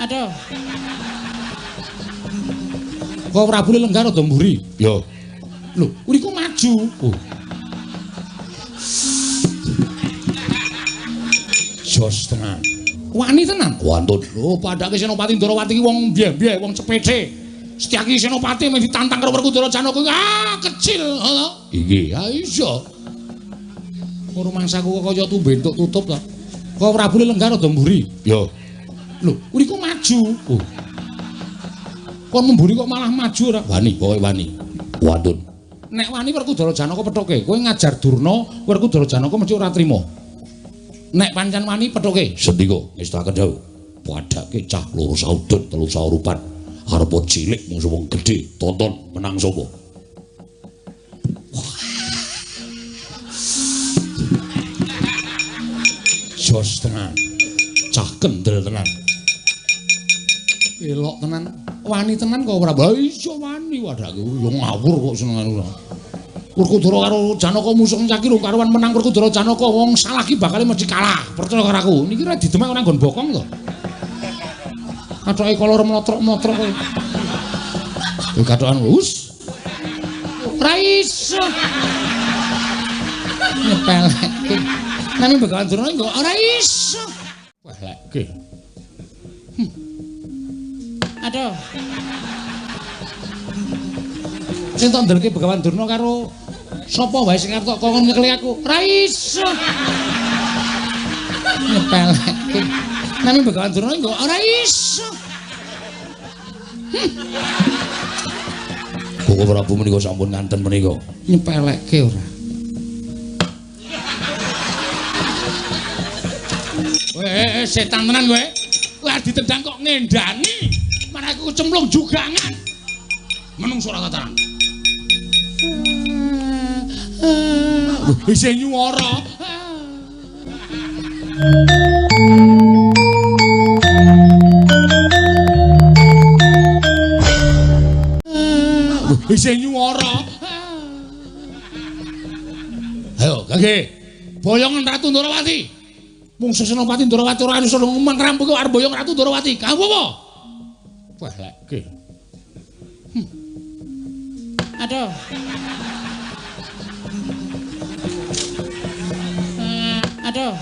Aduh. Kok Prabu lenggah rada mburi? Ya. Lho, niku maju. Oh. Jos tenan. Wani tenan. Wantun. Lho, padake Senopati Ndorowati iki wong mbyeh-mbyeh, wong cepece. Setyaki Senopati meh ditantang karo Werkudara Janaka. Ah, kecil, ha. Inggih, ha iya. Ora mangsaku kok kaya tumbe entuk tutup to. Kok Prabu lenggah rada mburi? Ya. Lho, niku maju. Oh. Kon mburi kok malah maju ora? Wani, pokoke wani. Wantun. Nek wani Werkudara Janaka pethuke, kowe ngajar Durna, Werkudara Janaka mesti ora trima. Nek pancen wani pethuke, sendika ngestakaken dawuh. Padake cah loro saudon telu saurupan. Arep cilik mungsu wong gedhe, tonton menang sapa? Jos tenan. Cah kendel tenan. Elok tenan. Wani tenan kok ora? Ha iya wani wadake. Yo ngawur kok senengane ora. Werkudara karo Janaka musuh caki rung karuan menang Werkudara Janaka wong salah ki bakal mesti kalah. Percaya karo aku. Niki ora didemek ora nggon bokong to. Kathoke kolor mlotrok-mlotrok kowe. Yo kathokan wus. Ora iso. Nyepelekke. Nami Begawan Durna kok ora iso. Welekke. Aduh. Sing tok ndelke Begawan Durna karo sapa wae sing arep tok kongkon nyekeli aku. Ora iso. Nyepelekke. Nami Begawan Durna kok ora iso. Koko Prabu menika sampun nganten menika. Nyepelekke ora. Weh, setan tenan kowe. Kowe arep ditendang kok ngendani. Marah aku cemplung jugangan. Menungso ora kataran. Isih nyuwara. Isih nyuwara. Ayo, Gage. Boyongan Ratu Ndorowati. Mungsu Senopati Ndorowati ora iso ngomong rampung kok arep boyong Ratu Ndorowati. Kamu apa? Welekke. Aduh. Aduh.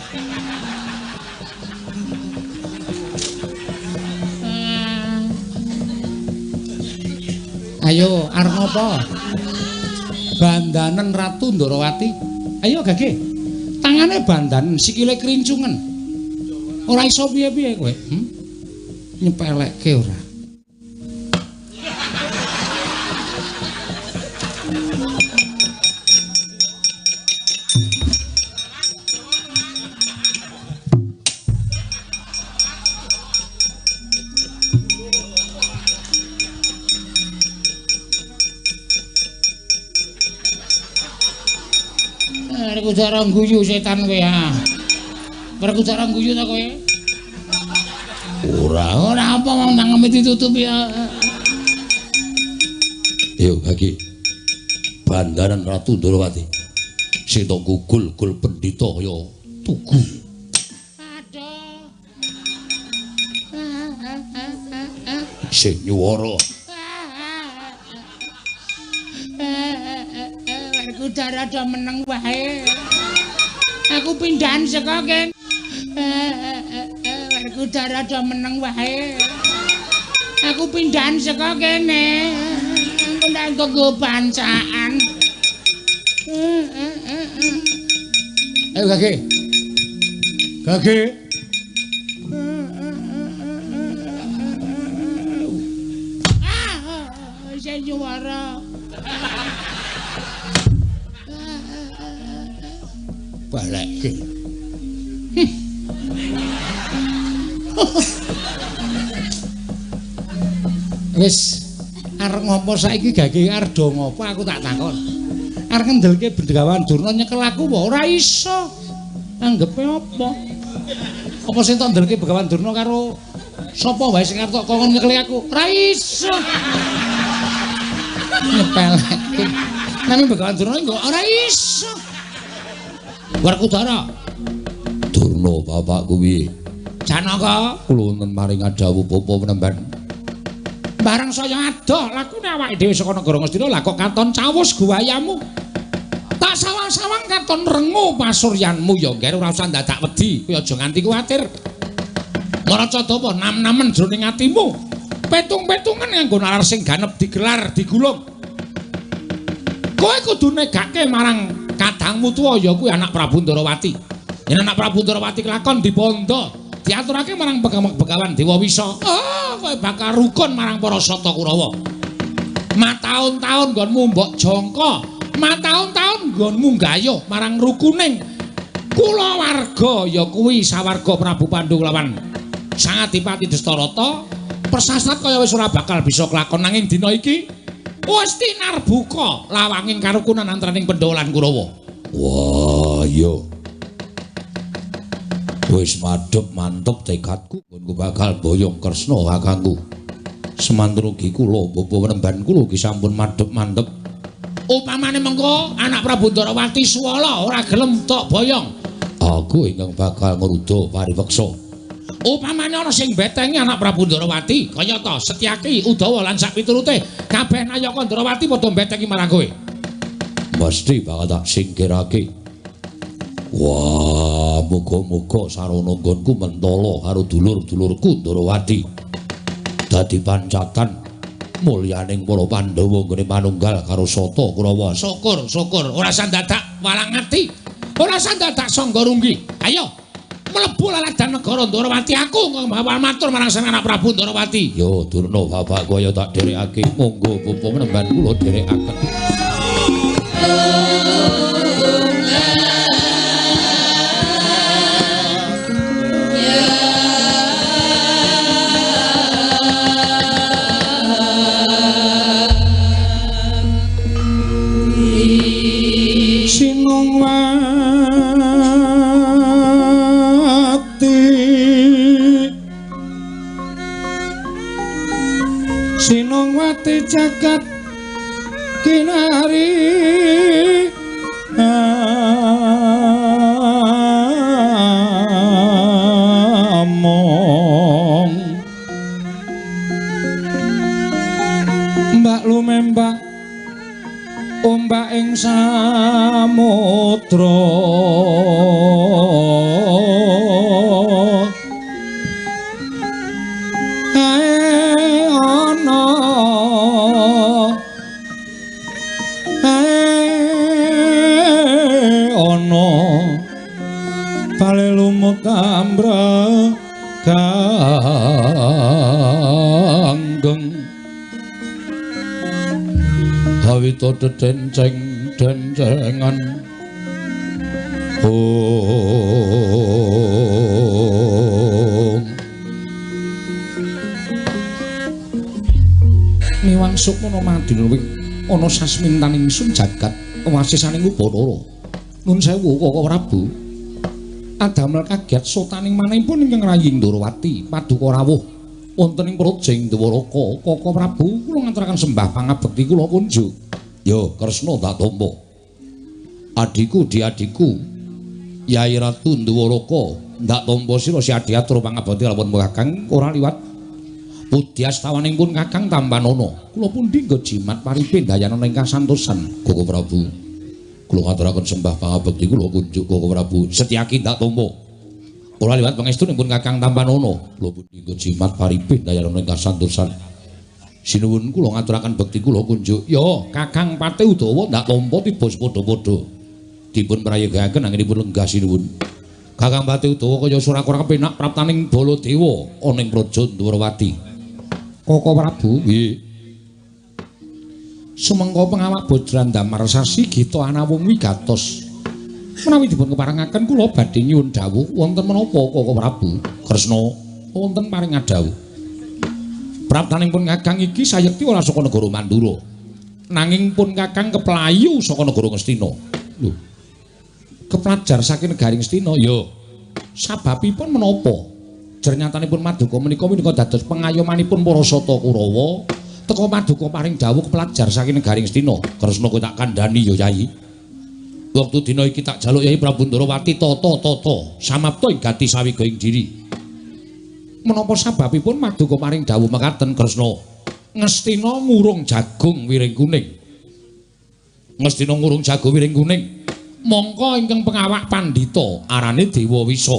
Ayo, arep ngopo? Bandanen Ratu Ndorowati. Ayo Gage. Tangane bandanen, sikile krincungen. Ora iso piye-piye kowe, Nyepelekke ora. Werkudara guyu setan kowe ha. Werkudara guyu ta kowe? Ora, ora apa wong tangeme ditutup ya. Yo Gage. Bandaran Ratu Ndorowati. Sing tok gugul-gul pendhita ya tugu. Aduh. Sing nyuwara. Werkudara do meneng wae. Aku pindahan saka kene. Werkudara do meneng wae. Aku pindahan saka kene. Engko ndak nggo pancaan. Ayo Gage. Gage. Ah, isih nyuwara. Balekke. Wis arep ngopo saiki Gage arep do ngopo aku tak takon. Arep ngendelke Begawan Durna nyekel aku apa ora iso. Anggepe apa? Apa sing tok ndelke Begawan Durna karo sapa wae sing arep tok kongkon nyekeli aku? Ora iso. Nyepelekke. Nami Begawan Durna kok ora iso. Werkudara. Durna bapakku piye? Janaka, kula wonten paring dawuh Bapa Penemban. Bareng saya adoh lakune awake dhewe saka negara Ngastina lah kok katon cawus guwayamu. Tak sawang-sawang katon rengu pasuryanmu ya ngger ora usah dadak wedi, kowe aja nganti kuwatir. Maraca dapa nam-namen jroning atimu. Petung-petungan nganggo nalar sing ganep digelar digulung. Kowe kudu negake marang kadangmu tuwa ya kuwi anak Prabu Ndarawati. Yen anak Prabu Ndarawati kelakon dibondo, diaturake marang Begawan Dewa Wisa. Oh, kowe bakal rukun marang para Sata Kurawa. Mataun-taun nggonmu mbok jangka, mataun-taun nggonmu gayuh marang rukuning kulawarga ya kuwi sawarga Prabu Pandu lawan Sang Adipati Dastarata. Persasat kaya wis ora bakal bisa kelakon nanging dina iki wis tinarbuka lawanging karukunan antaraning Pandhawa lan Kurawa. Wah, iya. Wis madhep mantep tekadku nggonku bakal boyong Kresna kakangku. Semanten ugi kula Bapa Penemban kula ugi sampun madhep mantep. Upamane mengko anak Prabu Ndarawati suwala ora gelem tok boyong, aku ingkang bakal ngruda paripeksa. Upamane ana sing betengi anak Prabu Ndarawati kayata Setyaki, Udawa lan sak piturute kabeh nayaka Ndarawati padha betengi marang kowe. Mesti bakal tak singkirake. Wah, muga-muga sarana nggonku mentala karo dulur-dulurku Ndarawati. Dadi pancatan mulyaning para Pandhawa nggone manunggal karo Sata Kurawa. Syukur, syukur, ora usah dadak walang ati. Ora usah dadak sangga runggi. Ayo, mlebu laladan negara Ndarawati aku nggawa matur marang sang anak Prabu Ndarawati. Yo, Durna bapakku ayo tak dherekake. Monggo Bapa Penemban kula dherekaken. Sinungwati jagat kinari among mbak lumembak ombak ing samudra tambra kanggeng hawita dedenceng dencengan om miwang sukmana madinwing ana sasmintaning ingsun jagat wasisaning Upanara. Nun sewu Kaka Prabu. Adamel kaget sotaning manipun ingkang raying Ndarawati paduka rawuh wonten ing Prajeng Dwaraka. Kaka Prabu kula ngaturaken sembah pangabekti kula kunjuk. Ya Kresna tak tampa. Adhiku diadhiku Yai Ratu Dwaraka ndak tampa sira si adhi atur pangabekti lamun Kakang ora liwat pudiastawaning pun Kakang tampanana. Kula pundi nggo jimat paripe dayanana ingkang santosan Kaka Prabu. Kula ngaturaken sembah pangabekti kula kunjuk Kaka Prabu. Setyaki ndak tampa. Ora liwat pangestunipun Kakang tampanana. Kula pundi nggo jimat paripe dayanana ingkang santosan. Sinuwun kula ngaturaken bekti kula kunjuk. Ya, Kakang Pati Udawa ndak tampa tiba padha-padha. Dipun prayogaken anggenipun lenggah sinuwun. Kakang Pati Udawa kaya ora kurang kepenak praptaning Baladewa ana ing Praja Ndwarawati. Kaka Prabu, nggih. Sumengko pengawak Bajrandamar sasi gita anawung wigatos. Menawi dipun keparengaken kula badhe nyuwun dawuh wonten menapa Kaka Prabu? Kresna wonten paring dawuh. Praptaning pun Kakang iki sayekti ora saka negara Mandura. Nanging pun Kakang keplayu saka negara Ngastina. Lho. Keplajar saking negari Ngastina ya. Sababipun menapa? Jernyatanipun Maduka menika menika dados pengayomanipun para Sata Kurawa. Teka Paduka paring dawuh kepelajar saking negari Ngastina. Kresna kowe tak kandhani ya Yai. Wektu dina iki tak jaluk Yai Prabu Ndarawati tata-tata samapta ing gati sawiga ing diri. Menapa sababipun maduka paring dawuh mekaten Kresna? Ngastina ngurung jagung wiring kuning. Ngastina ngurung jagung wiring kuning. Mongko ingkang pengawak pandhita arane Dewa Wisa.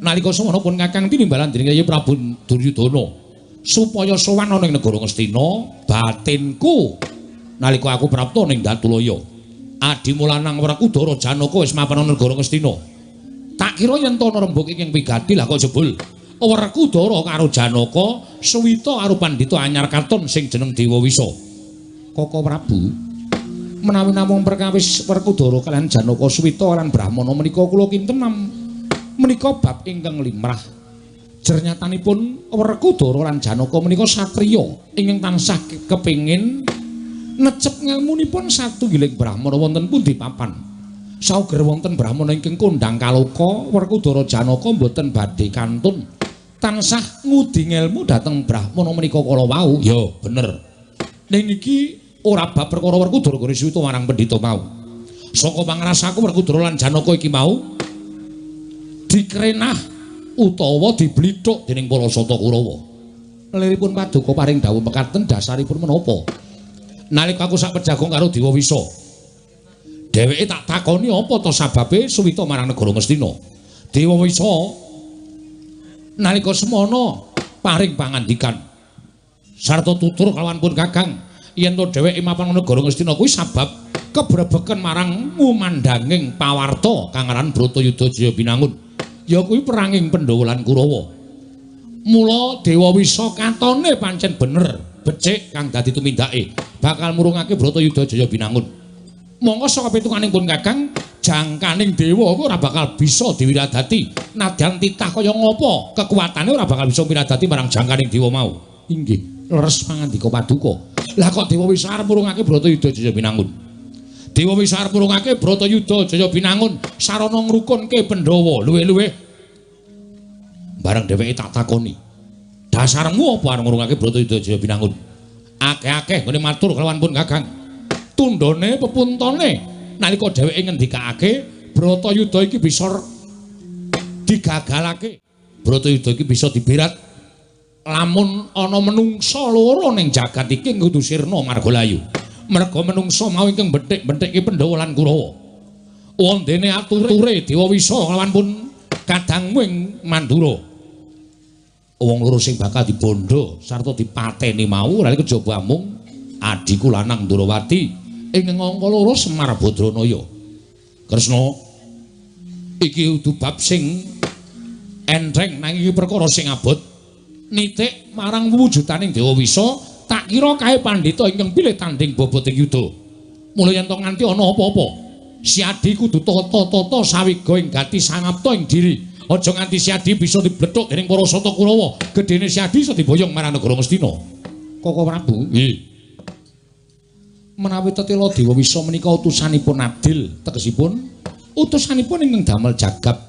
Nalika semana pun Kakang tinimbalan dening Kyai Prabu Duryudana supaya sowan ana ing negara Ngastina, batinku nalika aku prapta ning Datulaya. Adimu lanang Werkudara Janaka wis mapan ana negara Ngastina. Tak kira yen to ana rembug ingkang wigati lah kok jebul Werkudara karo Janaka suwita karo pandhita anyar katon sing jeneng Dewa Wisa. Koko Prabu, menawi namung perkawis Werkudara kaliyan Janaka suwita lan Brahmana menika kula kinten menika bab ingkang limrah. Jernyatanipun Werkudara lan Janaka menika satriya ingkang tansah kepingin necep ngelmunipun satunggiling Brahmana wonten pundi papan. Sauger wonten Brahmana ingkang kondhang kaloka, Werkudara Janaka mboten badhe kantun tansah ngudi ngelmu dhateng Brahmana menika kala wau. Ya bener. Ning iki ora bab perkara Werkudara gone suwita marang pendhita mau. Saka pangrasaku Werkudara lan Janaka iki mau dikrenah utawa diblithuk dening para Sata Kurawa. Liripun paduka paring dawuh mekaten dasaripun menapa? Nalika aku sak pejagong karo Dewa Wisa, dheweke tak takoni apa to sababe suwita marang negara Ngastina. Dewa Wisa nalika semana paring pangandikan sarta tutur kalawan pun Kakang yen to dheweke mapan negara Ngastina kuwi sabab kebrebeken marang ngumandhanging pawarta kang aran Bratayuda Jaya Binangun, ya kuwi peranging Pandhawa lan Kurawa. Mula Dewa Wisa katone pancen bener becik kang dadi tumindake bakal murungake Bratayuda Jaya Binangun. Mongko saka pitunganing pun Kakang, jangkaning dewa kuwi ora bakal bisa diwiradati. Nadyan titah kaya ngapa kekuatane ora bakal bisa wiradati marang jangkaning dewa mau. Inggih, leres pangandika paduka. Lah kok Dewa Wisa arep murungake Bratayuda Jaya Binangun? Dewa Wisa arep murungake Bratayuda Jaya Binangun sarana ngrukunke Pandhawa luwih-luwih. Bareng dheweke tak takoni, dasarmu apa arep ngurungake Bratayuda Jaya Binangun? Akeh-akeh nggone matur kelawan pun Kakang. Tundhone pepuntone nalika dheweke ngendikake Bratayuda iki bisa digagalake, Bratayuda iki bisa diberat lamun ana menungsa loro ning jagat iki kudu sirna marga layu. Merga menungsa mau ingkang bethik-bethike Pandhawa lan Kurawa. Wondene ature Dewa Wisa kelawan pun kadangmu ing Mandura. Wong loro sing bakal dibondo sarta dipateni mau ora kejaba amung adhiku lanang Ndrawati ing angka loro Semar Badranaya. Kresna, iki kudu bab sing entheng nanging iki perkara sing abot. Nitik marang wujudaning Dewa Wisa, tak kira kae pandhita ingkang pilih tanding boboting yuda. Mula yen to nganti ana apa-apa, si Adi kudu tata-tata sawiga ing gati sangapta ing diri. Aja nganti si Adi bisa diblethuk dening para Sata Kurawa. Gedene si Adi iso diboyong marang negara Ngastina. Koko Prabu, nggih. Menawi tetela Dewa Wisa menika utusanipun adil, tegesipun utusanipun ingkang damel jagab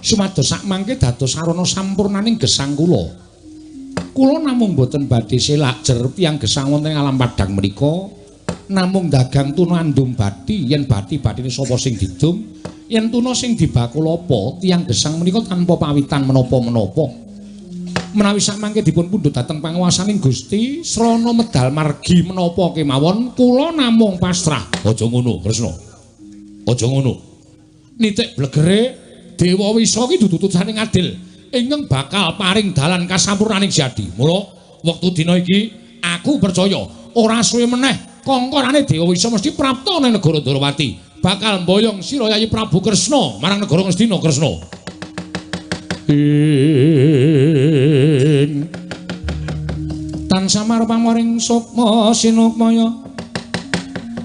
sumados sakmangke dados sarana sampurnaning gesang kula. Kula namung boten badhe selak jer tiyang gesang wonten ing alam padhang menika namung dagang tuna andum bathi, yen bathi-bathine sapa sing didum, yen tuna sing dibakul apa, tiyang gesang menika tanpa pawitan menapa-menapa. Menawi sakmangke dipun pundhut dhateng panguwasaning Gusti srana medal margi menapa kemawon kula namung pasrah. Aja ngono Kresna, aja ngono. Nitik blegere Dewa Wisa ki dudu utusaning adil ingkang bakal paring dalan kasampurnaning Siadi. Mula wektu dina iki aku percaya ora suwe meneh kongkorane Dewa Wisa mesti prapta nang negara Ndrawati, bakal mboyong sira Yayi Prabu Kresna marang negara Ngastina. Kresna, ing tansah marpamoring sukma sinukmaya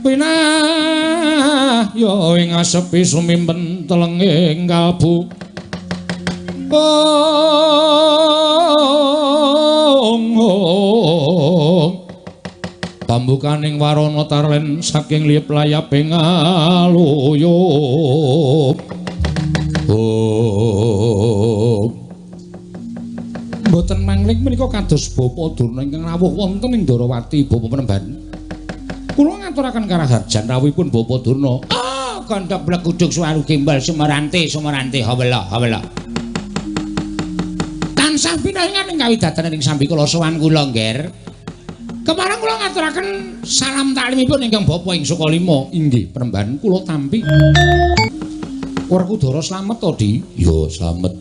winah ya ing asepi sumimpen telenging kalbu. Ong pambukaning warana tarlen saking liyep layaping aluyup. Oh. Mboten mangling menika kados Bapa Durna ingkang rawuh wonten ing Ndrawati Bapa Penemban. Kula ngaturaken karaharjan rawuhipun Bapa Durna. Ah, kandhak blegudug suwaru gembal sumarante sumarante hawela hawela. Tansah pinaringan ing kawidadan ing sambikala sowan kula, Ngger. Kepareng kula ngaturaken salam taklimipun ingkang Bapa ing Sukalima. Inggih, Panembahan kula tampi. Werkudara slamet to, Di? Ya, slamet.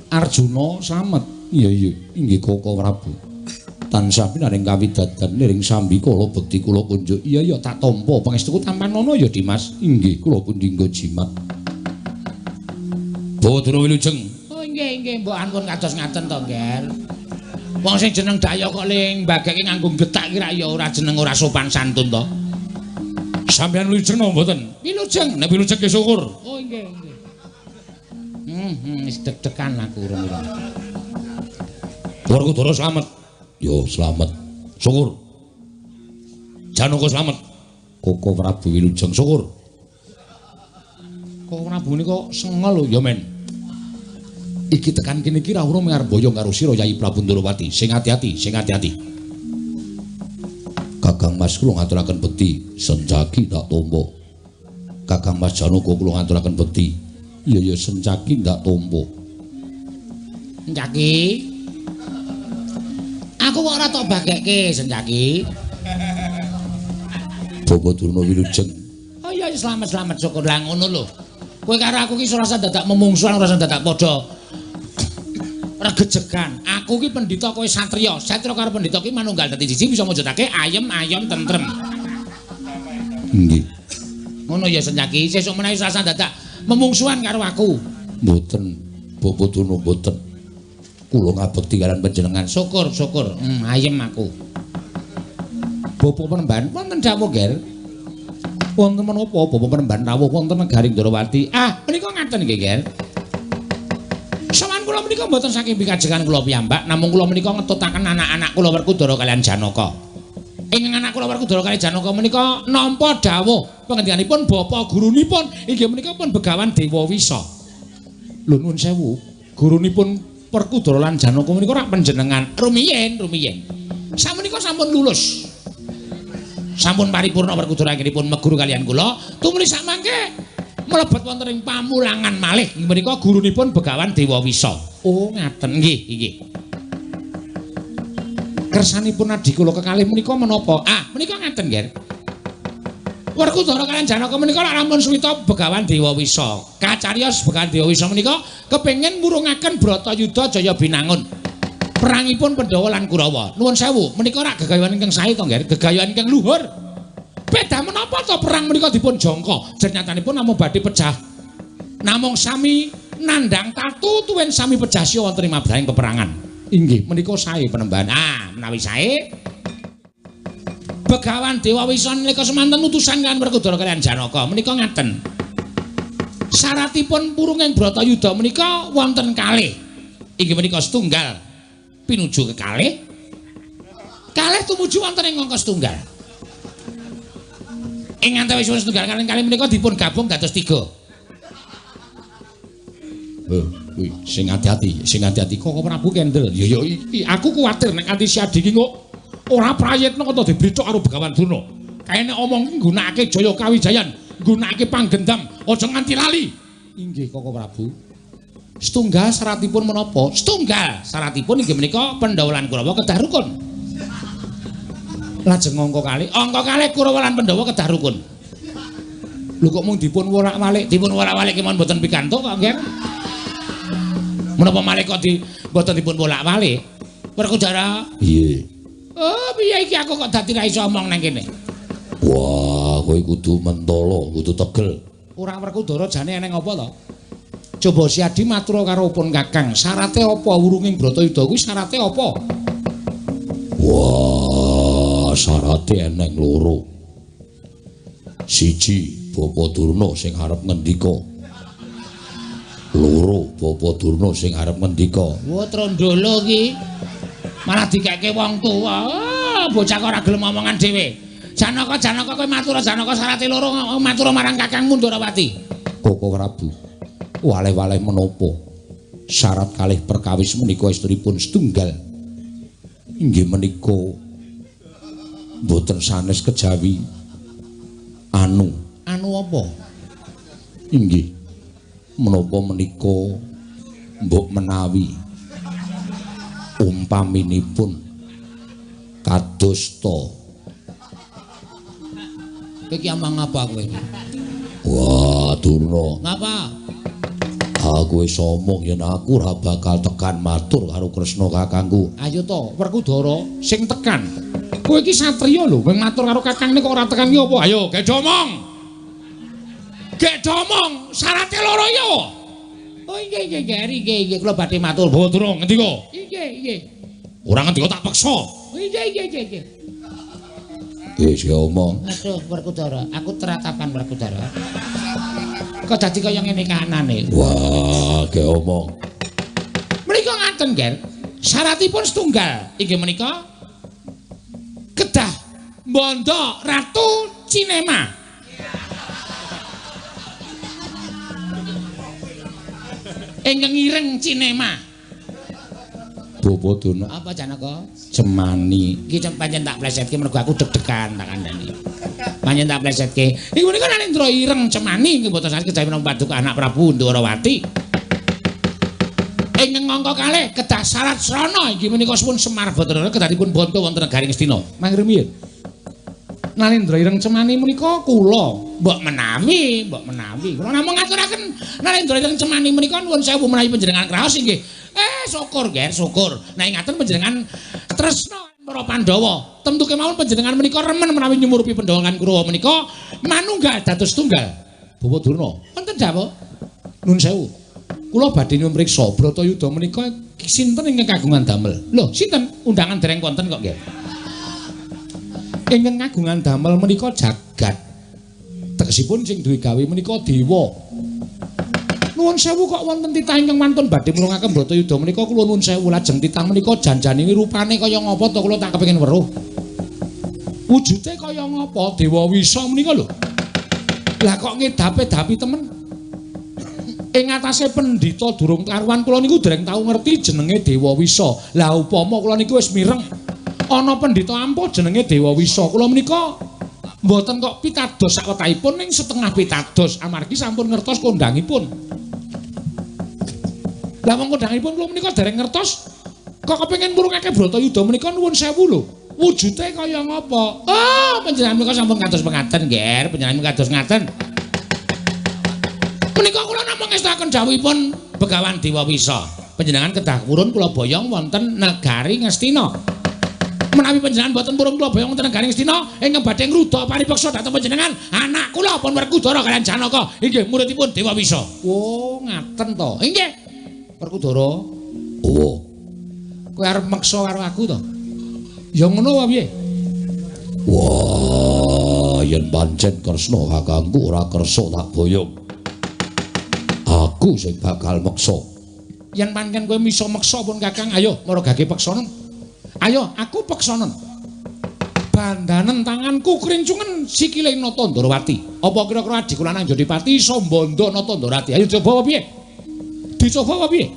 Arjuna slamet. Iya, iya, inggih Koko Prabu. Tansah pinaring kawidadan ing sambikala bekti kula kunjuk. Iya, iya, tak tampa pangestuku tampanana ya, Dimas. Inggih, kula pundi nggo jimat. Bawa Durna wilujeng. Oh, inggih, inggih, mbok ampun kados ngaten to, Ngger. Wong sing jeneng daya kok ling mbageke nganggo getak ki ra ya ora jeneng ora sopan santun to. Sampeyan wilujeng napa mboten? Wilujeng. Nek wilujeng ki syukur. Oh, inggih, inggih. Wis deg-degan aku urung-urung. Werkudara slamet. Yo slamet. Syukur. Janaka slamet. Koko Prabu wilujeng syukur. Koko Prabu menika sengol lho ya, men. Iki tekan kene iki ra urung arep boyong karo sira Yai Prabu Ndorowati. Sing ati-ati, sing ati-ati. Kakang Mas kula ngaturaken bekti, Sencaki tak tampa. Kakang Mas Janaka kula ngaturaken bekti. Iya ya Sencaki ndak tampa. Sencaki. Aku kok ora tok bagekke Sencaki. Bapak Durna wilujeng. Oh iya slamet-slamet syukur lah ngono lho. Kowe karo aku ki ora usah dadak memungsuhan, ora usah dadak padha regejegan. Aku ki pendhita, kowe satriya. Satriya karo pendhita ki manunggal dadi siji bisa mujudake ayem-ayem tentrem. Nggih. Ngono ya Sencaki, sesuk menawi ora usah dadak memungsuhan karo aku. Mboten, Bapak Durna mboten. Kula ngabekti kalian panjenengan. Syukur, syukur. Ayem aku. Bapak Panembahan wonten dawuh, Ger. Wonten menapa Bapak Panembahan rawuh wonten negari Ndorowati? Ah, menika ngaten nggih, Ger. Sowan kula menika mboten saking pikajengan kula piyambak, namung kula menika ngetutaken anak-anak kula Werkudara kalian Janaka. Ing anak kula Werkudara kalian Janaka menika nampa dawuh pangendikaanipun bapak gurunipun inggih menika pun Begawan Dewa Wisa. Lho nuwun sewu, gurunipun Werkudara lan Janaka menika rak panjenengan rumiyin, rumiyin. Samenika sampun lulus. Sampun paripurna Werkudara anggenipun meguru kalian kula, tumuli samangke mlebet wonten ing pamulangan malih menika gurunipun Begawan Dewa Wisa. Oh, ngaten nggih, nggih. Kersanipun adhi kula kekalih menika menapa? Ah, menika ngaten, Nger. Werkudara kalian Janaka menika lak rampun suwita Begawan Dewa Wisa. Kacariyos Begawan Dewa Wisa menika kepengin murungaken Bratayuda Jaya Binangun. Perangipun Pandhawa lan Kurawa. Nuwun sewu, menika rak gegayuhan ingkang sae to, Ngger? Gegayuhan ingkang luhur. Beda menapa to perang menika dipun jangka? Jernyatanipun namung badhe pejah. Namung sami nandhang tatu tuwin sami pejah siya wonten ing mabrahing peperangan. Inggih, menika sae Panembahan. Ah, menawi sae Begawan Dewa Wisa nalika semanten utusan kalian Werkudara kalian Janaka menika ngaten. Syaratipun purunging Bratayuda menika wonten kalih. Inggih menika setunggal pinuju kekalih, kalih tumuju wonten ing angka setunggal. Ing antawisipun setunggal kalih kalih menika dipun gabung dados 3. Kuwi sing ati-ati, sing ati-ati Koko Prabu kendel. Ya ya aku kuwatir nek nganti si Adi ki kok ora prayitna kok diblicok karo Begawan Durna. Kae nek omong ki nggunakake Jaya Kawijayan, nggunakake panggendam, aja nganti lali. Inggih Koko Prabu. Setunggal syaratipun menapa? Setunggal syaratipun inggih menika Pandhawa lan Kurawa kedah rukun. Lajeng angka kalih, angka kalih Kurawa lan Pandhawa kedah rukun. Lho kok mung dipun wolak-walik, dipun wolak-walik kemawon mboten pikantuk kok, Nggih. Menapa malih kok di mboten dipun wolak-walik? Werkudara. Piye? Oh, piye iki aku kok dadi ra iso omong nang kene. Wah, kowe kudu mentolo, kudu tegel. Ora Werkudara jane eneng apa to? Coba si Adi matur karo pun Kakang, syarate apa wurunging Bratayuda kuwi syarate apa? Wah, syarate eneng loro. Siji, Bapak Durna sing arep ngendika. Loro, Bapak Durna sing arep ngendika. Wah, trondolo iki. Malah dikeke wong tuwa. Oh, bocah kok ora gelem omongan dhewe. Janaka, Janaka kowe matur Janaka syarate loro matur marang Kakangmu Ndorowati. Koko Prabu. Waleh-waleh menapa syarat kalih perkawis menika estunipun setunggal inggih menika mboten sanes kejawi anu. Anu apa? Inggih menapa menika mbok menawi. Umpaminipun kados to. Kowe iki amang apa kowe iki? Wah, Durna. Ngapa? Aku wis omong yen aku ora bakal tekan matur karo Kresna kakangku. Ayo to, Werkudara sing tekan. Kowe iki satriya lho, wong matur karo kakangne kok ora tekan ki apa? Ayo, gek omong. Gek omong, syarate loro ya. Oh nggih nggih nggih nggih kula badhe matur. Bawa durung ngendika? Nggih nggih. Ora ngendika tak peksa. Nggih nggih nggih nggih. Wis omong. Aduh, Werkudara, aku teratapan Werkudara. Kok dadi kaya ngene kahanane? Wah, ge omong. Menika ngaten, Ger. Syaratipun setunggal, inggih menika kedah mbondo Ratu Cinema. Ingkang ireng Cinema. Bapak Durna. Apa Janaka? Cemani. Iki pancen tak plesetke mergo aku deg-degan tak kandhani. Pancen tak plesetke. Iku menika Nalendra ireng Cemani inggih boten saged kejawi menapa paduka anak Prabu Ndorowati. Ingkang angka kalih kedah syarat srana inggih menika suwun Semar Bathara kedahipun bonto wonten negari Ngastina. Mangke rumiyin. Nalendra ireng Cemani menika kula mbok menawi, mbok menawi. Kula namung ngaturaken Nalendra ireng Cemani menika nuwun sewu menawi panjenengan kraos inggih. Syukur Ger, syukur. Nek ngaten panjenengan tresna para Pandhawa. Tentu kemawon panjenengan menika remen menawi nyumurupi Pandhawa lan Kurawa menika manunggal dados tunggal. Bapak Durna, wonten dawuh. Nun sewu. Kula badhe nyuwun priksa Bratayuda menika sinten ingkang kagungan damel? Lho, sinten? Undangan dereng wonten kok, Ger. Ingkang kagungan damel menika jagat. Tegesipun sing duwe gawe menika dewa. Nuwun sewu kok wonten titah ingkang wantun badhe mulungaken Bratayuda menika kula nuwun sewu lajeng titah menika janjane rupane kaya ngapa to kula tak kepengin weruh. Wujude kaya ngapa Dewa Wisa menika lho. Lah kok ngedape-dapi temen. Ing atase pendhita durung karuan kula niku dereng tau ngerti jenenge Dewa Wisa. Lah upama kula niku wis mireng ana pendhita ampuh jenenge Dewa Wisa. Kula menika mboten kok pitados sakwetahipun ning setengah pitados amargi sampun ngertos kondangipun. Lah wong kondangipun kula menika dereng ngertos kok kepengin murungake Bratayuda menika nuwun sewu lho. Wujude kaya ngapa? Oh, panjenengan menika sampun kados pengaten, Ger. Panjenengan kados ngaten. Menika kula namung ngestakaken dawuhipun Begawan Dewa Wisa. Panjenengan kedah purun kula boyong wonten negari Ngastina. Menawi panjenengan boten purun kula boyong wonten negari Ngastina ingkang badhe ngruda paripeksa dhateng panjenengan anak kula pun Werkudara kaliyan Janaka inggih muridipun Dewa Wisa. Oh, ngaten to. Inggih. Werkudara. Oh. Kowe arep meksa karo aku to? Ya ngono wae piye? Wah, yen pancen Kresna kakangku ora kersa tak boyong. Aku sing bakal meksa. Yen pancen kowe iso meksa pun Kakang, ayo maragake peksanen. Ayo, aku peksanen. Bandanen tanganku krincungen sikile Nata Ndorowati. Apa kira-kira adhiku lanang Jodipati iso mbondo Nata Ndorowati? Ayo coba apa piye? Dicoba apa piye?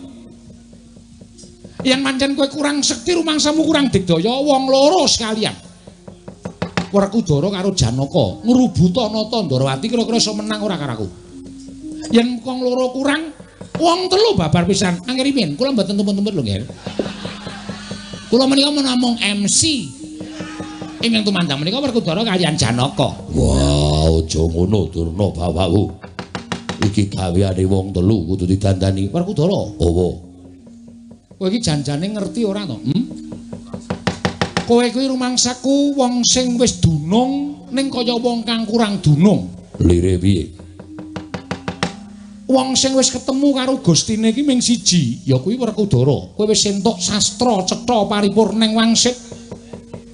Yen pancen kowe kurang sekti rumangsamu kurang digdaya wong loro sekalian. Werkudara karo Janaka ngrubuta Nata Ndorowati kira-kira iso menang ora karo aku. Yen wong loro kurang wong telu babar pisan. Angkirimin, kula mboten tumpun-tumpun lho, Nger. Kula menika namung MC. Ingkang tumandang menika Werkudara kaliyan Janaka. Wah, aja ngono Durna bapakku. Iki gaweane wong telu kudu didandani. Werkudara. Apa? Kowe iki janjane ngerti ora to? Hmm? Kowe kuwi rumangsaku wong sing wis dunung ning kaya wong kang kurang dunung. Lire piye? Wong sing wis ketemu karo Gustine iki ming siji, ya kuwi Werkudara. Kowe wis entuk sastra cetha paripurning wangsit.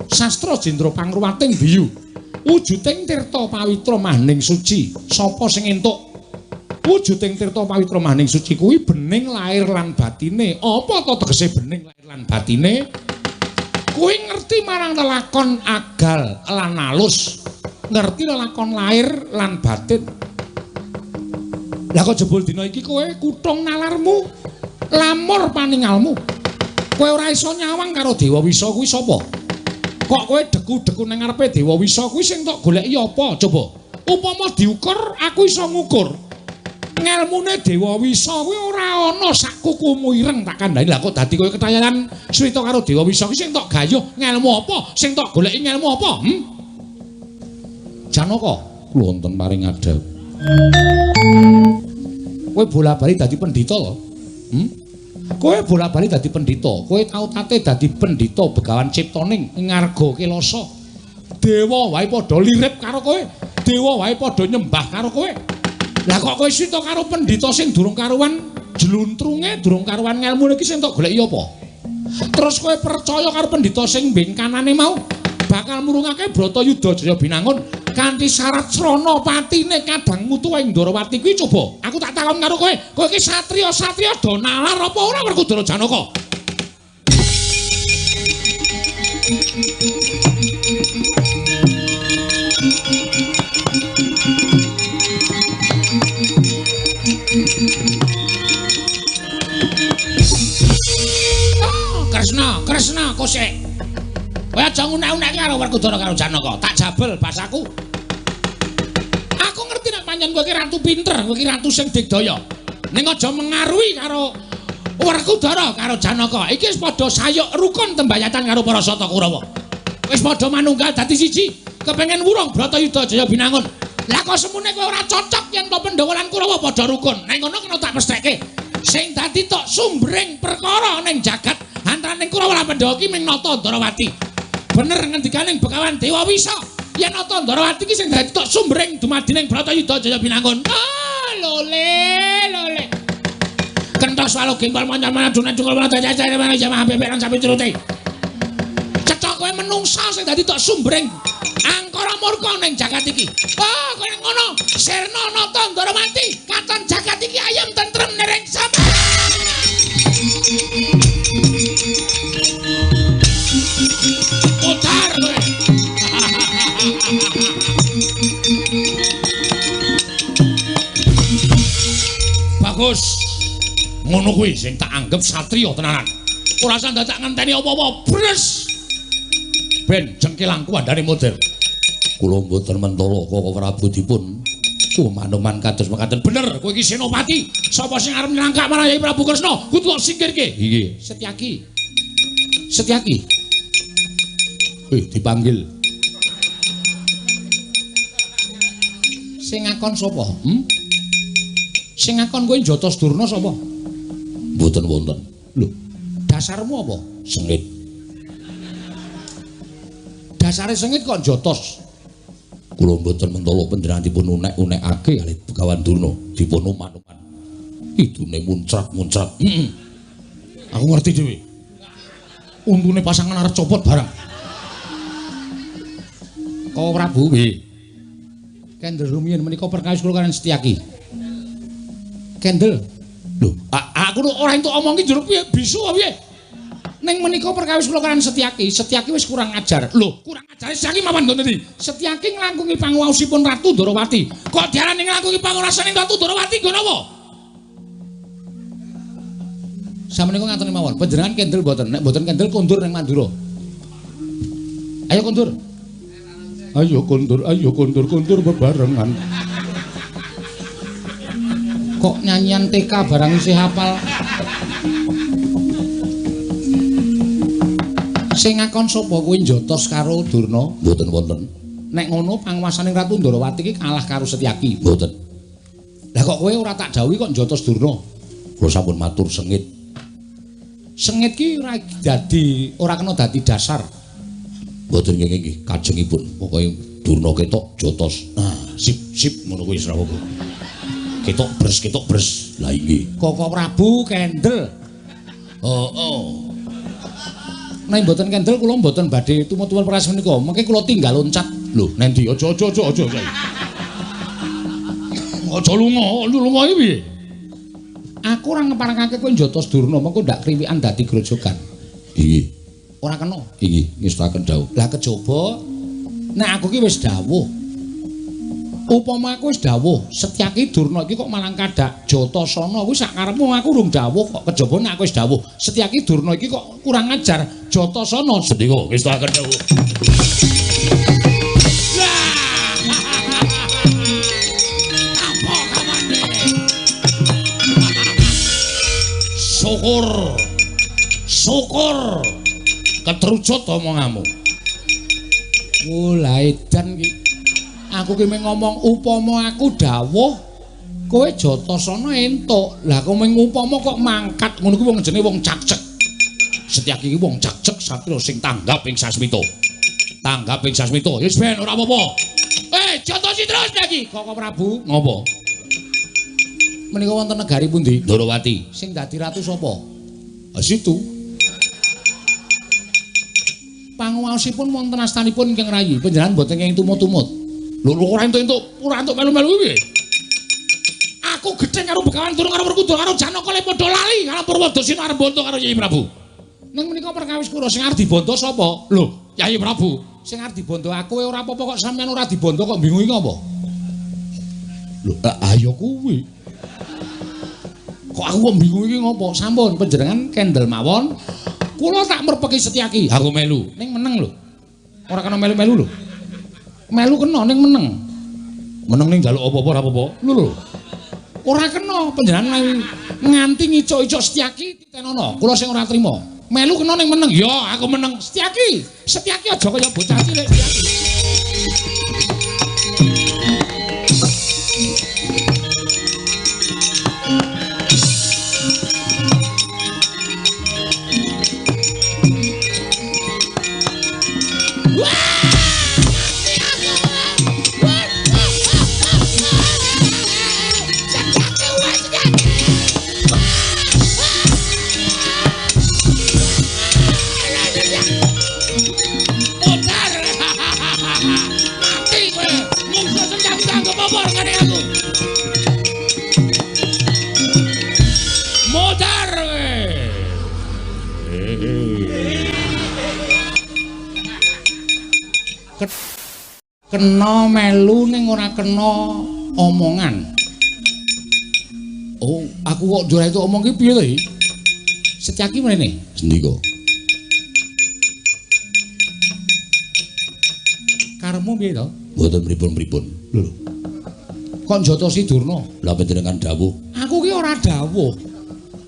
Sastra jendra pangruwating biyu. Wujuding tirta pawitra mahning suci. Sapa sing entuk wujuding tirta pawitra mahning suci kuwi bening lahir lan batine. Apa to tegese bening lahir lan batine? Kuwi ngerti marang lelakon agal lan alus. Ngerti lelakon lahir lan batin. Lah kok jebul dina iki kowe kutung nalarmu, lamur paningalmu. Kowe ora iso nyawang karo Dewa Wisa kuwi sapa? Kok kowe deku-deku nang ngarepe Dewa Wisa kuwi sing tok goleki apa? Coba. Upama diukur aku iso ngukur. Ngelmune Dewa Wisa kuwi ora ana sak kukumu ireng tak kandhani. Lah kok dadi kowe ketayanan swita karo Dewa Wisa ki sing tok gayuh ngelmu apa? Sing tok goleki ngelmu apa? Hmm? Janaka, kula wonten paring adhep. Kowe bola-bali dadi pendhita lho. Hmm? Kowe bola-bali dadi pendhita, kowe tau tate dadi pendhita Begawan Ciptaning ngarga Kelasa. Dewa wae padha lirip karo kowe, dewa wae padha nyembah karo kowe. Lah kok kowe swita karo pendhita sing durung karuan jluntrunge, durung karuan ngelmune iki sing tok goleki apa? Terus kowe percaya karo pendhita sing bengkanane mau bakal murungake Bratayuda Jaya Binangun kanthi syarat srana patine kadang mutu ing Ndorowati kuwi coba. Aku tak takon karo kowe, kowe iki satriya-satriya do nalar apa ora Werkudara Janaka? Kresna, Kresna kosek. Kowe aja ngunek-unekke karo Werkudara karo Janaka. Tak jabel basaku. Aku ngerti nek pancen kowe iki ratu pinter, kowe iki ratu sing digdaya. Ning aja mengaruhi karo Werkudara karo Janaka. Iki wis padha sayuk rukun tembayatan karo para Sata Kurawa. Wis padha manunggal dadi siji, kepengin wurung Bratayuda Jaya Binangun. Lah kok semune kowe ora cocok yen to Pandhawa lan Kurawa padha rukun. Ning ngono kena tak pestheke. Sing dadi tok sumbering perkara ning jagat antaraning Kurawa lan Pandhawa ki ming Nata Ndarawati. Bener ngendikaning Begawan Dewa Wisa yen Nata Ndarawati ki sing dadi tok sumbering dumadining Bratayuda Jaya Binangun. Ah, lole lole. Kentos walu gempol mancan-mancan dunan cungkul mana jajar mana jamaah bebek lan sapi curute. Cecok kowe menungsa sing dadi tok sumbering angkara murka ning jagat iki. Ah, kowe ngono sirna Nata Ndarawati katon jagat iki ayem tentrem nering sama. Putar kowe. Bagus. Ngono kuwi sing tak anggap satriya tenanan. Ora usah dadak ngenteni apa-apa. Bres. Ben jengkelangku andane model. Kula mboten mentala Koko Prabu dipun kumanuman kados mekaten. Bener, kowe iki senopati. Sapa sing arep nylangkak marang Yai Prabu Kresna? Kudu kok singkirke. Inggih. Setyaki. Setyaki. Dipanggil. Sing ngakon sapa? Hmm? Sing ngakon kowe njotos Durna sapa? Mboten wonten. Lho, dasarmu apa? Sengit. Dasare sengit kok njotos? Kula mboten mentala panjenengan dipun unek-unekake kalih Begawan Durna, dipun uman-uman. Idune muncrat-muncrat. Heeh. Aku ngerti dhewe. Untune pasangan arep copot barang. Kau Prabu, nggih. Kendel rumiyin menika perkawis kula kaliyan Setyaki. Kendel. Lho, aku ora entuk omong ki njur piye bisu apa piye? Ning menika perkawis kula kaliyan Setyaki, Setyaki wis kurang ajar. Lho, kurang ajare Setyaki mawon nggon endi? Setyaki nglangkungi panguwaosipun Ratu Ndorowati. Kok diarani nglangkungi panguwaosane Ratu Ndorowati nggon apa? Samenika ngaten mawon, panjenengan kendel mboten? Nek mboten kendel kondur ning Mandura. Ayo kondur. Ayo kondur, ayo kondur, kondur bebarengan. Kok nyanyian TK barang isih hafal. Sing ngakon sapa kuwi njotos karo Durna? Mboten wonten. Nek ngono panguwasane Ratu Ndorowati iki kalah karo Setyaki. Mboten. Lah kok kowe ora tak dawuhi kok njotos Durna? Kula sampun matur sengit. Sengit ki ora dadi, ora kena dadi dasar. Mboten nggih nggih kajengipun. Pokoke Durna ketok jotos. Nah, sip sip ngono kuwi ora apa-apa. Ketok bres, ketok bres. Lah inggih. Koko Prabu kendel. Heeh. Nek mboten kendel kula mboten badhe tumut-tumut peras menika. Mengke kula tinggal loncat. Lho, nendi? Aja aja aja aja. Aja lunga, lunga iki piye? Aku ora ngeparengake kowe njotos Durna, mengko ndak kriwikan dadi grojogan. Inggih. Ora kena. Inggih, ngestakaken dawuh. Lah kejaba nek aku ki wis dawuh. Upama aku wis dawuh, Setyaki Durna iki kok malang kadak Jatasana kuwi sak karepmu aku urung dawuh kok. Kejaba nek aku wis dawuh, Setyaki Durna iki kok kurang ajar Jatasana. Sendika ngestakaken dawuh. Apa kamane? Syukur. Syukur. Ketrucut omonganmu. Wah, edan iki. Aku ki mung ngomong upama aku dawuh kowe Jatasana entuk. Lah kowe mung upama kok mangkat ngono kuwi wong jenenge wong cakcek. Setyaki iki wong cakcek satriya sing tanggap ing sasmita. Tanggap ing sasmita. Wis ben ora apa-apa. Jotosi terus lagi. Koko Prabu, ngopo? Menika wonten negari pundi? Ndorowati. Sing dadi ratu sapa? Ha situ. Panguwaosipun wonten astanipun ingkang rayi. Panjenengan mboten kenging tumut-tumut. Lho ora entuk-entuk, ora entuk melu-melu piye? Aku gething karo Begawan Durung karo Werkudara karo Janaka le padha lali karo Purwadasena arep bonto karo Yai Prabu. Ning menika perkawis kula sing arep dibondo sapa? Lho, Yai Prabu. Sing arep dibondo aku ora apa-apa kok sampean ora dibondo kok bingung iki apa? Lho, ayo kuwi. Kok aku kok bingung iki ngopo? Sampun panjenengan kendel mawon. Kula tak merpeki Setyaki. Aku melu. Ning meneng lho. Ora kena melu-melu lho. Melu kena ning meneng. Meneng ning njaluk apa-apa ora apa-apa. Lho lho. Ora kena panjenengan nganti ngicuk-icuk Setyaki titenono. Kula sing ora trima. Melu kena ning meneng. Ya, aku meneng. Setyaki. Setyaki aja kaya bocah cilik Setyaki. Kena melu ning ora kena omongan. Oh, aku kok ora itu omong ki piye to iki? Setyaki mrene. Sendika. Karepmu piye to? Mboten pripun-pripun. Lho. Kok njotosi Durna? Lah panjenengan dawuh. Aku ki ora dawuh.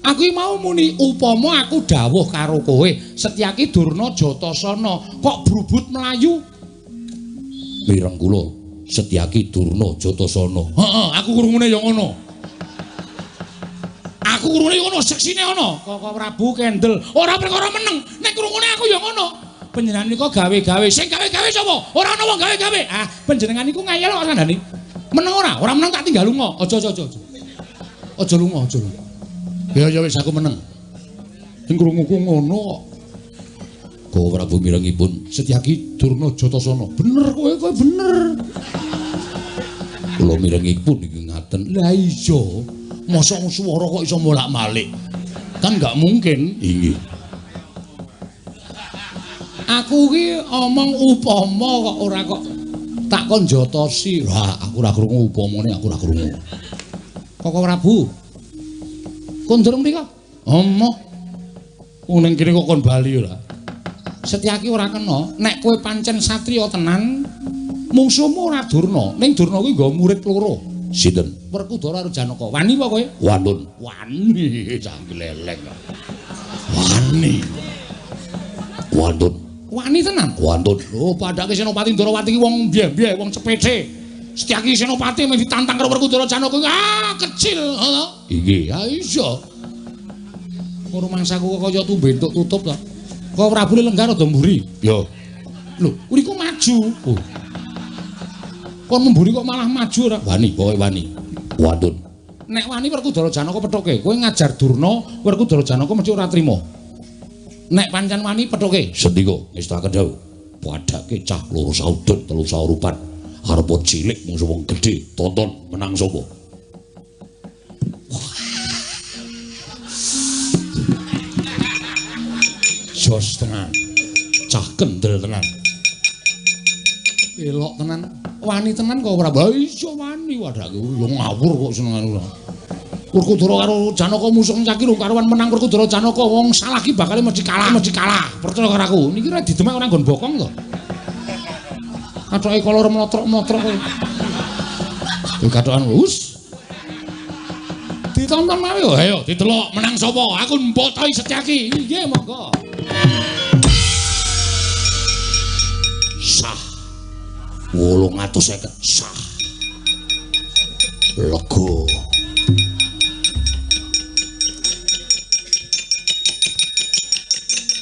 Aku ki mau muni upama aku dawuh karo kowe, Setyaki Durna Jatasana kok brubut mlayu. Mireng kula Setyaki Durna Jatasana. Heeh, aku krungune ya ngono. Aku krungune ya ngono, seksine ana. Koko Prabu kendel, ora perkara meneng, nek krungune aku ya ngono. Panjenengan nika gawe-gawe, sing gawe-gawe sapa? Ora ana wong gawe-gawe. Ah, panjenengan niku ngayal kok kandhane. Meneng ora? Ora meneng tak tinggal lunga. Aja aja aja. Aja lunga, aja lunga. Ya ya wis aku meneng. Sing krunguku ngono kok. Koko Prabu mirengipun Setyaki Durna Jatasana. Bener kowe, kowe bener. Kula mirengipun iki ngaten. Lah iya, mosok swara kok iso bolak-balik. Kan gak mungkin. Inggih. Aku ki omong upama kok ora kok tak kon jotosi. Lah aku ora krungu upamane, aku ora krungu. Koko Prabu. Kondur mriko? Omoh. Wong ning kene kok kon bali ora. Setyaki ora kena, nek kowe pancen satriya tenan, mungsuhmu ora Durna. Ning Durna kuwi nggo murid loro. Sinten? Werkudara karo Janaka. Wani apa kowe? Wanun. Wani, cah gleleng. Wani. Wantun. Wani tenan? Wantun. Lho, padake Senopati Ndorowati iki wong mbiye-mbiye, wong cepece. Setyaki Senopati mung ditantang karo Werkudara Janaka, ah kecil, ngono. Inggih. Ha iya. Kok rumangsaku kok kaya tumbe entuk tutup to. Kok Prabu lenggah rada mburi? Ya. Lho, niku maju. Oh. Kon mburi kok malah maju ora? Wani, pokoke wani. Wantun. Nek wani Werkudara Janaka pethuke, kowe ngajar Durna, Werkudara Janaka mesti ora trima. Nek pancen wani pethuke. Sendika ngestakaken dawuh. Padake cah loro saudon telu saurupan. Arep cilik mungsuh wong gedhe, tonton menang sapa? Jos tenan. Cah kendel tenan. Elok tenan. Wani tenan kok ora? Ha iya wani wadake. Ya ngawur kok senengane ora. Werkudara karo Janaka musuh caki rung karuan menang Werkudara Janaka wong salah ki bakale mesti kalah, mesti kalah. Percaya karo aku. Niki ora didemek ora nggon bokong to. Kathoke kolor mlotrok-mlotrok kowe. Kowe kathokan wus. Ditonton mawon. Ayo didelok menang sapa? Aku mbotoi Setyaki. Nggih, monggo. Sah. 850 sah. Lega.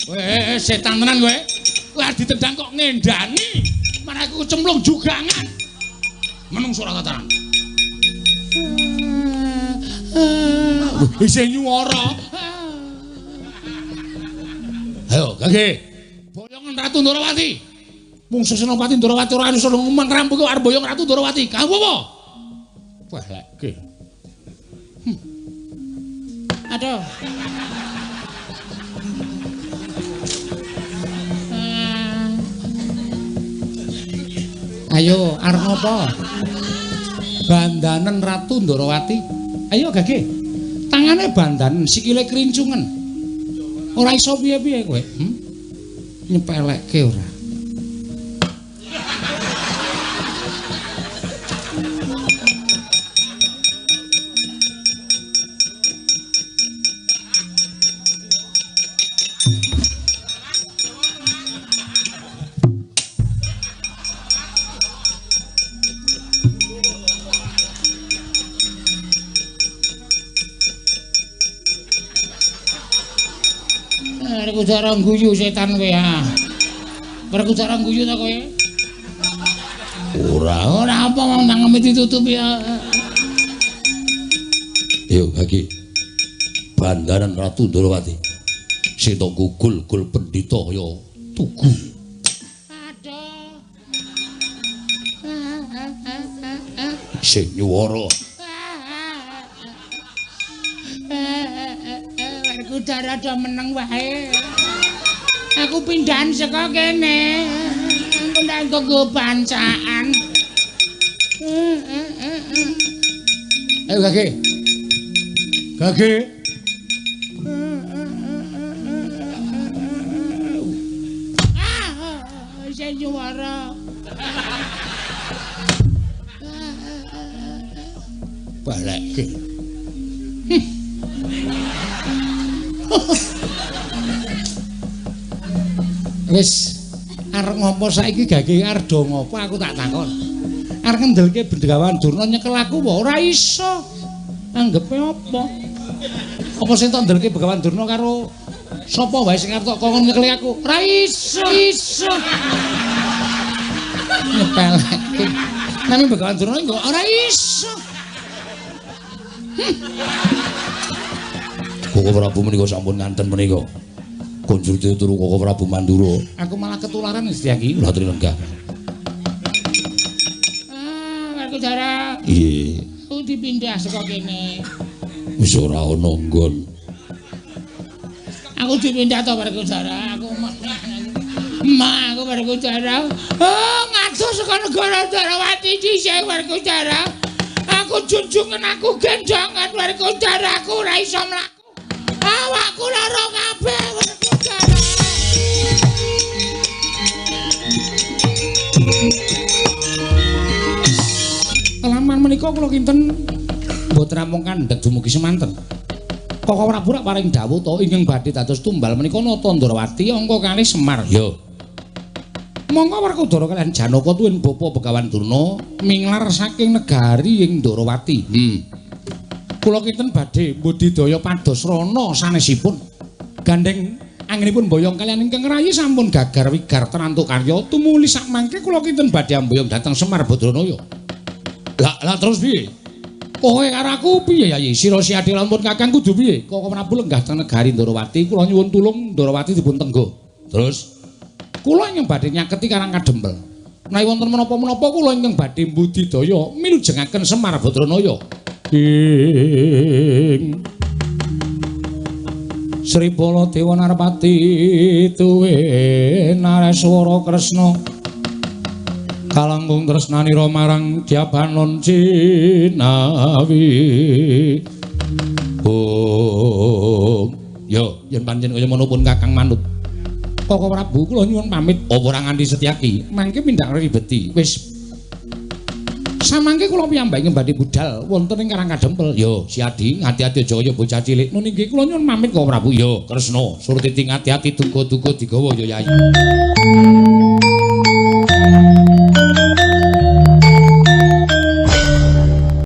Weh, setan tenan kowe. Kowe ditendang kok ngendani. Marah aku cemplung jugangan. Menungso ora tataran. Isih nyuwara. Ayo, Gage. Boyongan Ratu Ndorowati. Mungsu Senopati Ndorowati ora iso ngomong rampung kok arep boyong Ratu Ndorowati. Kamu apa? Balekke. Aduh. Ayo, arep ngopo? Bandanen Ratu Ndorowati. Ayo Gage. Tangane bandanen, sikile krincungen. Ora iso piye-piye kowe. Nyepelekke ora. Werkudara guyu setan kowe ya. Werkudara guyu ta kowe? Ora, ora apa wong nangeme ditutup ya. Yo Gage. Bandaran Ratu Ndorowati. Sing tok gugul-gul pendhita ya tugu. Aduh. Sing nyuwara. Werkudara do meneng wae. Aku pindahan saka kene. Engko ndak nggo bancaan. Ayo Gage. Gage. Ah, isih nyuwara. Balekke. Wis arep ngopo saiki Gage arep do ngopo aku tak takon. Arep ngendelke Bengawan Durna nyekel aku apa ora iso. Anggepe apa? Apa sing tok ndelke Bengawan Durna karo sapa wae sing arep tok kongkon nyekeli aku? Ora iso, iso. Nyepelekke. Nami Bengawan Durna kok ora iso. Koko Prabu menika sampun nganten menika. Konjur turu Koko Prabu Mandura. Aku malah ketularan Setyaki. Kula aturi lenggah. Ah, Werkudara. Nggih. Aku dipindah saka kene. Wis ora ana nggon. Aku dipindah to Werkudara. Aku Ma, aku Werkudara. Oh, ngadoh saka negara Ndorowati dhisik Werkudara. Aku junjungan, aku gendongan Werkudara, aku ora iso mlaku. Awakku lara kabeh Werkudara. Kelaman menika kula kinten mboten namung kandhek dumugi semanten. Koko Prabu rak paring dawuh to ingkang badhe dados tumbal menika Nata Ndorowati angka kalih Semar. Ya. Monggo Werkudara kaliyan Janaka tuwin Bapa Begawan Durna minglar saking negari ing Ndorowati. Kula kinten badhe mbudidaya pados rana sanesipun. Gandeng anggenipun boyong kaliyan ingkang rayi sampun gagar wigar tenantuk karya tumuli sakmangke kula kinten badhe amboyong dhateng Semar Badranaya. Lah terus piye? Kowe karo aku piye Yayi? Sira si adil lampun kakang kudu piye? Koko Prabu lenggah teng negari Ndorowati, kula nyuwun tulung Ndorowati dipun tenggo. Terus kula ingkang badhe nyaketi Karang Kadempel. Menawi wonten menapa-menapa kula ingkang badhe mbudidaya milujengaken Semar Badranaya. Ing Sri Baladewa Narpati tuwe Nareswara Kresna kalangkung tresnanira marang Dyabanon Cinawi. Oh, yo yen pancen kaya ngono pun kakang manut. Koko Prabu kula nyuwun pamit. Apa ora nganti Setyaki? Mangke pindhak ribeti. Wis Samangke kula piyambak ingkang badhe budal wonten ing Karang Kadempel. Yo, Siadi, ati-ati aja kaya bocah cilik. Nun inggih kula nyuwun pamit kok Prabu. Yo, Kresna, Surtiti ati-ati duga-duga digawa ya Yai.